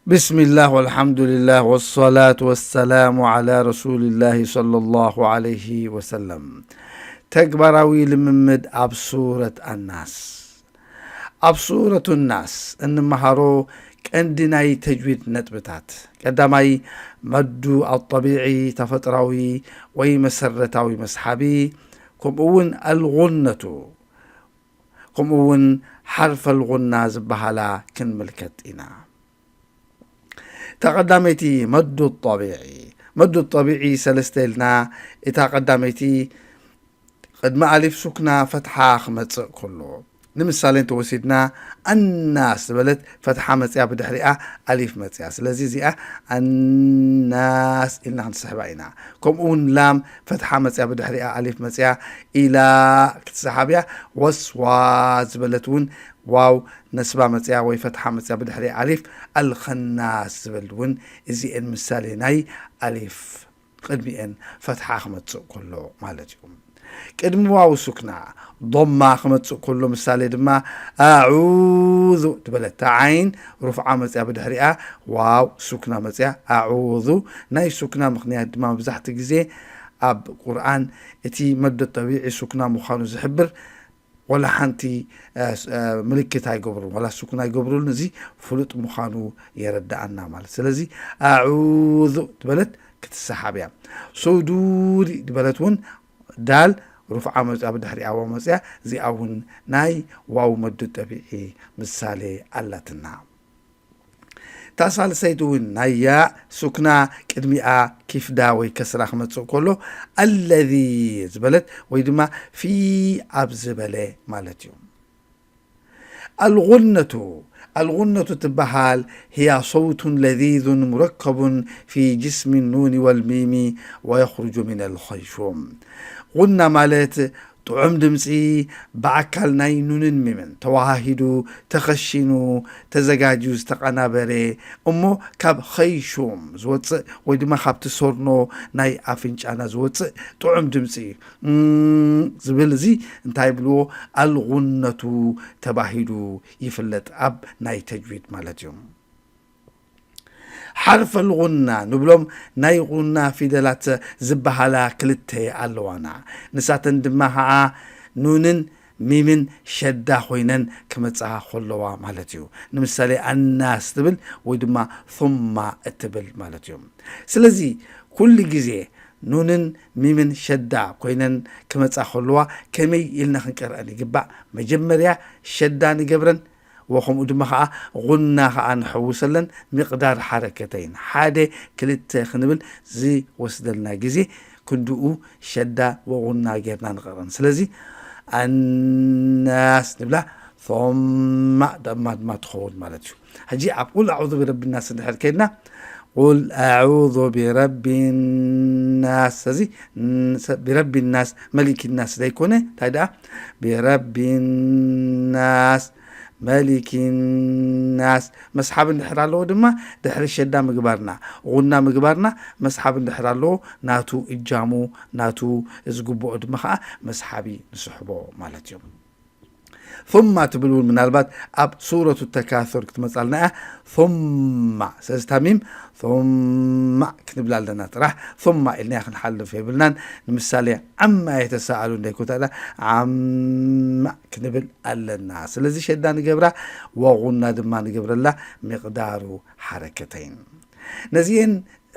ብስሚላህ ወልሓምዱሊላህ ወሰላቱ ወሰላሙ ዓላ ረሱሊላህ ሰለላሁ ዓለይሂ ወሰለም። ተግባራዊ ልምምድ ኣብ ሱረት ኣናስ። ኣብ ሱረቱ ናስ እንመሃሮ ቀንዲ ናይ ተጅዊድ ነጥብታት፣ ቀዳማይ፣ መዱ ኣጠቢዒ፣ ተፈጥራዊ ወይ መሰረታዊ መስሓቢ፣ ከምኡ እውን ኣልጉነቱ፣ ከምኡ እውን ሓርፈ ኣልጉና ዝበሃላ ክንምልከት ኢና። እታ ቀዳመይቲ መዱ ጠቢዒ። መዱ ጠቢዒ ሰለስተ ኢልና፣ እታ ቀዳመይቲ ቅድሚ ኣሊፍ ሱክና ፈትሓ ክመጽእ ከሎ፣ ንምሳሌ እንተወሲድና፣ ኣናስ ዝበለት ፈትሓ መጽያ፣ ብድሕሪኣ ኣሊፍ መጽያ። ስለዚ እዚኣ ኣናስ ኢልና ክንስሕባ ኢና። ከምኡ እውን ላም ፈትሓ መጽያ፣ ብድሕሪኣ ኣሊፍ መጽያ፣ ኢላ ክትሰሓብ እያ። ወስዋ ዝበለት እውን ዋው ነስባ መጽያ ወይ ፈትሓ መጽያ፣ ብድሕሪኣ ኣሊፍ፣ ኣልኸናስ ዝብል እውን፣ እዚኤን ምሳሌ ናይ ኣሊፍ ቅድሚኤን ፈትሓ ክመጽእ ከሎ ማለት እዩ። ቅድሚ ዋው ሱክና ዶማ ክመጽእ ከሎ ምሳሌ ድማ ኣዑዙ ዝበለት ዓይን ሩፍዓ መጽያ፣ ብድሕሪኣ ዋው ሱክና መጽያ፣ ኣዑዙ። ናይ ሱክና ምኽንያት ድማ መብዛሕትኡ ግዜ ኣብ ቁርኣን እቲ መዶ ጠቢዒ ሱክና ምዃኑ ዝሕብር ዋላ ሓንቲ፣ እ፣ ስ-፣ እ፣ ምልክት ኣይገብሩን፣ ዋላ ሱክን ኣይገብሩሉን። እዚ ፍሉጥ ምዃኑ የረድኣና ማለት። ስለዚ ኣዑዙ ዝበለት ክትሰሓብ እያ። ሱዱሪ ዝበለት እውን ዳል ሩፍዓ መጽያ፣ ብድሕሪኣ ዋው መጽያ፣ እዚኣ እውን ናይ ዋው መዱ ጠቢዒ ምሳሌ ኣላትና። እታ ሳልሰይቲ እውን ናይ ያእ ሱክና ቅድሚኣ ኪፍዳ ወይ ከስራ ክመጽእ ከሎ፣ ኣለዚ ዝበለት ወይ ድማ ፊ ኣብ ዝበለ ማለት እዩ። ኣልጉነቱ፣ ኣልጉነቱ ትበሃል፣ ህያ ሰውቱን ለዚዙን ሙረከቡን ፊ ጅስሚ ኑኒ ወልሚሚ ወየኽሩጁ ሚነል ኸይሹም። ጉና ማለት ጥዑም ድምጺ ብኣካል ናይ ኑንን ሚምን ተወሃሂዱ፣ ተኸሺኑ፣ ተዘጋጅዩ ዝተቐናበረ፣ እሞ ካብ ኸይሹም ዝወጽእ ወይ ድማ ካብቲ ሶርኖ ናይ ኣፍንጫና ዝወጽእ ጥዑም ድምጺ፣ እም፣ ዝብል፣ እዚ እንታይ ይብልዎ? ኣልጉነቱ ተባሂሉ ይፍለጥ፣ ኣብ ናይ ተጅዊድ ማለት እዩ። ሓርፈል ጉና ንብሎም ናይ ጉና ፊደላት ዝበሃላ ክልተ ኣለዋና። ንሳተን ድማ ኸዓ ኑንን ሚምን ሸዳ ኮይነን ክመጻ ከለዋ ማለት እዩ። ንምሳሌ ኣናስ ትብል ወይ ድማ ثم እትብል ማለት እዩ። ስለዚ ኩሉ ግዜ ኑንን ሚምን ሸዳ ኮይነን ክመጻ ከለዋ ከመይ ኢልና ክንቀርአን ይግባእ? መጀመርያ ሸዳ ንገብረን፣ ወከምኡ ድማ ኸዓ ጉና ኸዓ ንሐውሰለን፣ ሚቕዳር ሓረከተይን ሓደ ክልተ ክንብል ዝወስደልና ግዜ ክንድኡ ሸዳ ወጉና ጌርና ንቐረን። ስለዚ ኣናስ ንብላ፣ ثم ድማ ድማ ትኸውን ማለት እዩ። ሕጂ ኣብ ቁል ኣዑዙ ቢረቢ ናስ እንድሕር ከይድና፣ ቁል ኣዑዙ ቢረቢ ናስ፣ እዚ ን-፣ ሰ-፣ ቢረቢ ናስ መሊኪ ናስ ዘይኮነ፣ እንታይ ደኣ፣ ቢረቢ ናስ መሊኪ ናስ። መስሓብ እንድሕር ኣለዎ ድማ ድሕሪ ሸዳ ምግባርና፣ ጉና ምግባርና፣ መስሓብ እንድሕር ኣለዎ ናቱ እጃሙ፣ ናቱ ዝግብኦ ድማ ኸዓ መስሓቢ ንስሕቦ ማለት እዩ። ثم ትብል እውን ምናልባት ኣብ ሱረቱ ተካሱር ክትመጻልና እያ። ثم፣ ስለዚ ታሚም ثم ክንብላ ኣለና ጥራሕ። ثم ኢልናያ ክንሓልፍ የብልናን። ንምሳሌ ዓማ የተሳኣሉ እንዳይኮታ ኢላ ዓማ ክንብል ኣለና። ስለዚ ሸዳ ንገብራ፣ ወጉና ድማ ንገብረላ ሚቕዳሩ ሓረከተይን። ነዚኤን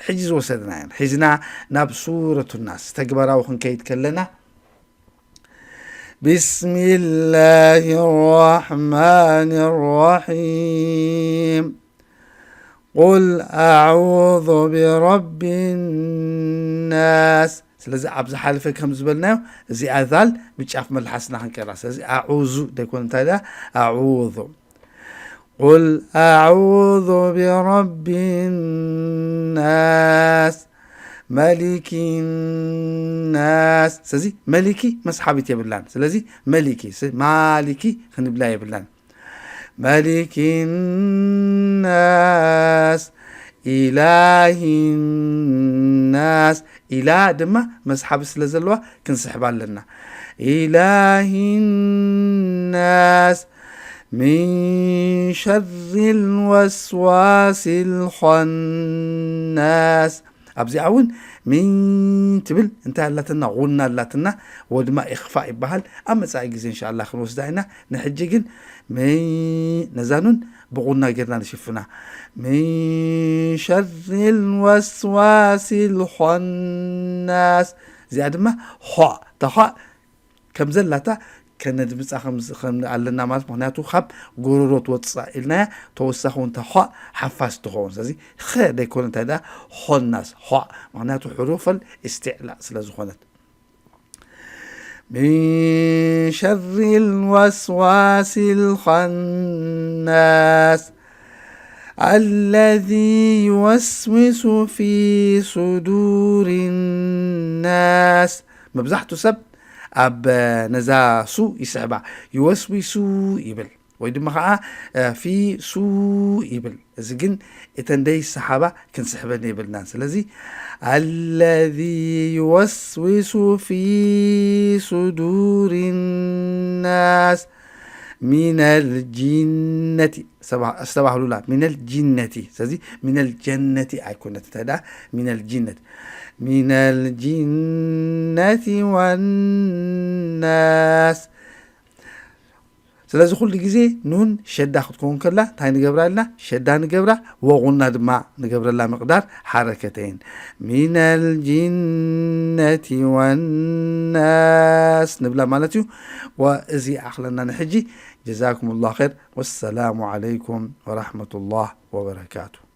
ሕጂ ዝወሰድናየን ሒዝና ናብ ሱረቱ ናስ ተግባራዊ ክንከይድ ከለና፣ بسم الله الرحمن الرحيم. قل أعوذ برب الناس. ስለዚ ኣብ ዝሓለፈ ከም ዝበልናዮ፣ እዚኣ ዛል ብጫፍ መልሓስና ክንቀራ። ስለዚ ኣዑዙ ደይኮን፣ እንታይ ደኣ? ኣዑዙ። قل أعوذ برب الناس، ملك الناس። ስለዚ መሊኪ መስሓቢት የብላን። ስለዚ መሊኪ፣ ስ-፣ ማሊኪ ክንብላ የብላን። ملك الناس، إله الناس። ኢላ ድማ መስሓቢ ስለ ዘለዋ ክንስሕባ ኣለና። إله الناس، من شر الوسواس الخناس። ኣብዚኣ እውን ሚን ትብል እንታይ ኣላትና? ጉና ኣላትና፣ ወድማ ኢኽፋእ ይበሃል። ኣብ መጻኢ ግዜ እንሻላ ክንወስዳ ኢና። ንሕጂ ግን ሚ-፣ ነዛ ኑን ብጉና ጌርና ንሽፍና። ሚን ሸሪ ልወስዋሲ ልኾናስ። እዚኣ ድማ ኾ፣ ተኾ ከም ዘላታ ከነድምፃ ከም ዝ-፣ ከም ኣለና ማለት፣ ምኽንያቱ ካብ ጎረሮ ትወፅእ ኢልናያ፣ ተወሳኺ እውን ተኾ ሓፋስ ትኸውን። ስለዚ ኸ ደይኮነ እንታይ ደኣ ኾናስ፣ ኾ፣ ምኽንያቱ ሕሩፈል ኢስቲዕላእ ስለ ዝኾነት። من شر الوسواس الخناس الذي يوسوس في صدور الناس. መብዛሕቱ ሰብ ኣብ ነዛ ሱ ይስዕባ፣ ይወስዊሱ ይብል፣ ወይ ድማ ኸዓ ፊ ሱ ይብል። እዚ ግን እተን ደይ ሰሓባ ክንስሕበን የብልናን። ስለዚ الذي يوسوس في صدور الناس من الجنة، ሰባ-፣ ኣስተባህሉላ፣ من الجنة። ስለዚ من الجنة ኣይኮነት፣ እንታይ ደኣ من الجنة، من الجنة والناس። ስለዚ ኩሉ ግዜ ኑን ሸዳ ክትከውን ከላ እንታይ ንገብራ ኣለና? ሸዳ ንገብራ፣ ወጉና ድማ ንገብረላ ምቕዳር ሓረከተይን። من الجنة والناس ንብላ ማለት እዩ። ወእዚ ኣኽለና ንሕጂ። ጀዛኩም ላሁ ኸይር። ወሰላሙ ዓለይኩም ወራሕመቱላህ ወበረካቱ።